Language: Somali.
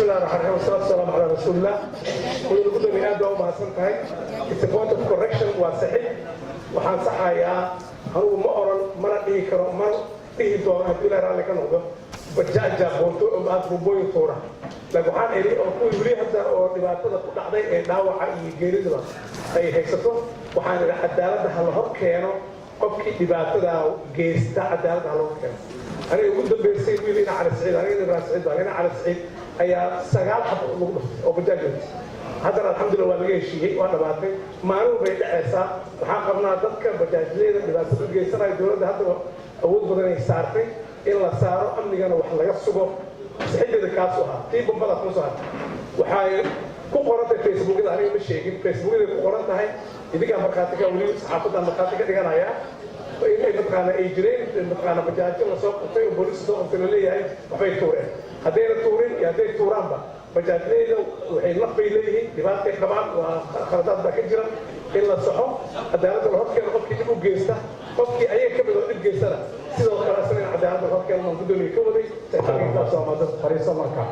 Bismillahi raxmaan raxiim, wasalaatu wasalaamu calaa rasuulillah. Mudane gudoomiye, aad baa u mahadsan tahay. It's a point of correction, waa saxid. Waxaan saxayaa, anugu ma oran, mana dhihi karo, mana dhihi doono haddii Ilahi raalli ka noqdo, bajaaja boonto aad bumbooyin tuura. Laakiin waxaan idhi oo kuwii weli hadda oo dhibaatada ku dhacday ee dhaawaca iyo geeridaba ay haysato, waxaan idhi cadaaladda ha la hor keeno. Qofkii dhibaatada geysta cadaaladda ha loo keeno. Aniga ugu dambeysay wiil ina Cali Saciid, aniga Ibrahim Saciid baan, ina Cali Saciid ayaa sagaal xab lagu dhuftay oo bajaaj watay. Haddana alxamdulillah waa laga heshiiyey, waa dhamaatay. Maalin bay dhacaysaa. Waxaan qabnaa dadka bajaajleyda dhibaatada u geysanaya, dowladda hadda awood badan ay saartay in la saaro, amnigana wax laga sugo. Saxideeda kaasu ahaa. Tii bombada kuma soo hartay, waxay ku qoran tahay Facebookyada. Aniga ma sheegin, Facebookyada ku qoran tahay. Idinkaa markhaati ka, weli saxaafaddan markhaati ka dhiganaya inay mataqaana ay jireen mataqaana bajaajo lasoo qabtay oo booliiska soo qabtay, laleeyahay waxbay tuureen. Haddayna tuurin iyo hadday tuuraanba, bajaajleyda waxay naf bay leeyihiin, dhibaatay qabaan, waa khaladaad baa ka jira. In la saxo, cadaaladda la horkeeno qofkii dhib u geysta, qofkii ayaga ka mid oo dhib geystana sidoo kale asna in cadaaladda la horkeeno baan guddoomiye ka waday. Saas waa mahadsan. Fariiso marka.